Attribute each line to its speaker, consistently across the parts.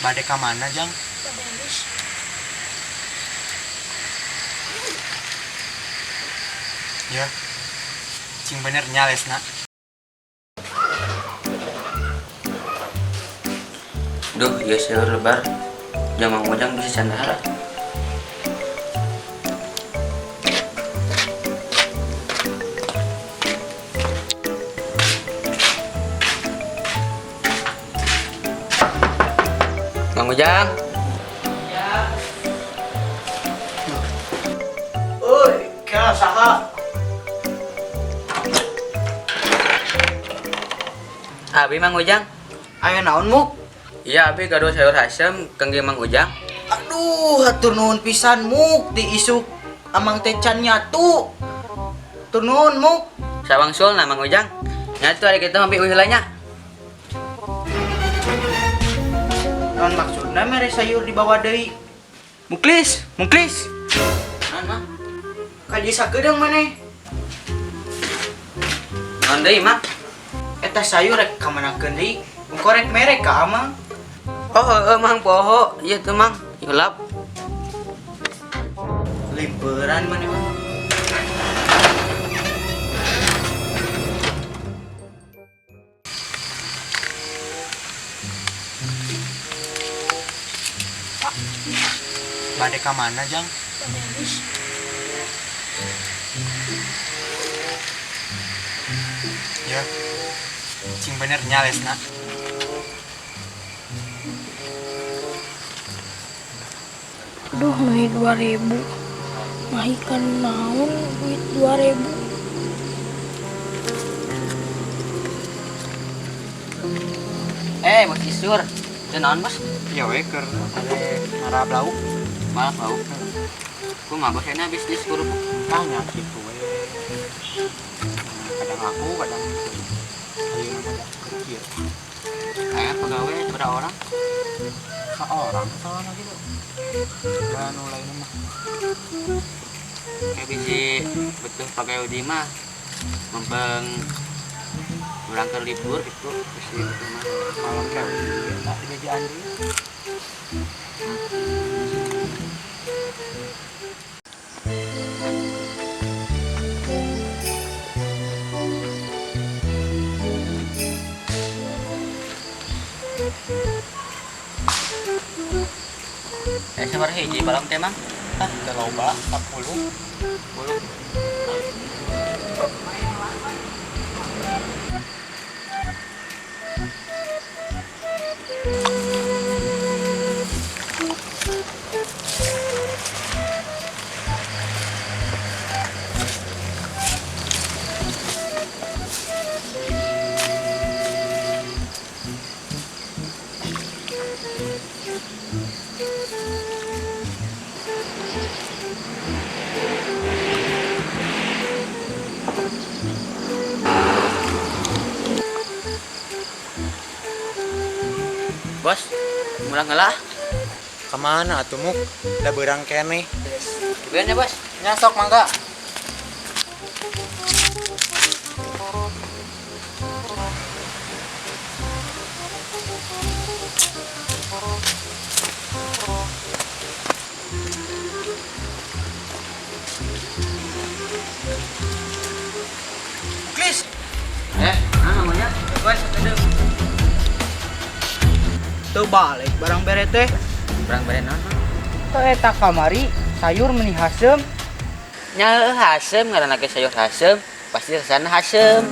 Speaker 1: Bade ka mana, Jang? Ya. Cing bener nya lesna.
Speaker 2: Duh, ieu seueur lebar. Jang Mang Ujang bisa candahar. Mang Ujang.
Speaker 1: Euy, kira saha?
Speaker 2: Abi Mang Ujang.
Speaker 3: Aya naon Muk?
Speaker 2: Iya, abi gaduh sayur asem kangge Mang Ujang.
Speaker 3: Aduh, hatur nuhun pisan Muk di isuk amang teh can nyatu. Hatur nuhun Muk.
Speaker 2: Sawangsulna Mang Ujang. Nyatu ari kitu mapi uih heula nya.
Speaker 3: Naon maksudna mere sayur dibawa deui? Muklis, Muklis.
Speaker 2: Naon, Mang?
Speaker 3: Kaji sakedeung maneh.
Speaker 2: Naon deui, Mang?
Speaker 3: Eta sayur rek kamanakeun deui? Engko rek mere ka amang.
Speaker 2: Oh, heeh Mang poho. Ieu tuh Mang, hilap.
Speaker 3: Limperan maneh mah.
Speaker 1: Bade ka mana, Jang? Ya. Cing bener nya lesna.
Speaker 4: Aduh, duit 2000. Mahikan naon duit 2000.
Speaker 2: Eh, Bos Isur. Teu naon, Bos?
Speaker 1: Iya we keur ngarap lauk.
Speaker 2: Maaf lauk. Kumaha bos nya bisnis kerupuk?
Speaker 1: Tah nya kitu we. Kadang laku, kadang ayeuna mah da kecil.
Speaker 2: Aya pegawai berapa orang?
Speaker 1: Seorang salah gitu. Dan nu lain mah.
Speaker 2: Kayak bisi betul pegawai di mah mempeng urang keur libur gitu bisi betul mah.
Speaker 1: Malam kayak eta dibejaan deui.
Speaker 2: Sabaraha hiji balong teh, Mang?
Speaker 1: Ah, teu loba, 40.
Speaker 2: 10. Bos, mulang heula.
Speaker 1: Kemana atuh Muk? Da beurang keneh.
Speaker 2: Dibelian ya, Bos.
Speaker 1: Nya sok mangga.
Speaker 3: Muklis.
Speaker 2: Ah, namanya. Bos, aduh.
Speaker 3: Teu balik barang bere teh.
Speaker 2: Barang bere naon, Mang?
Speaker 3: Teu eta kamari sayur meni haseum.
Speaker 2: Nya haseum ngaranna ge sayur haseum, pasti rasana haseum.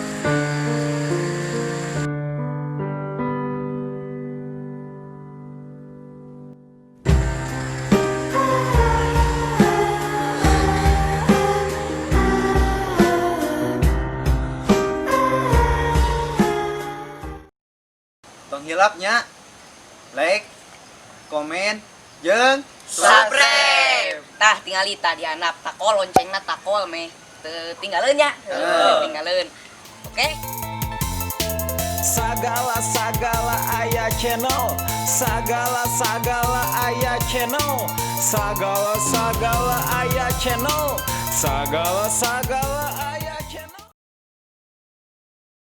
Speaker 3: Tong hilapnya like, komen, jeung
Speaker 5: subscribe. Tah tingali tah dianap takol loncengna takol meh. Teu tinggaleun nya. Teu tinggaleun. Oke.
Speaker 6: Sagala-sagala aya channel, sagala-sagala aya channel, sagala-sagala aya channel, sagala-sagala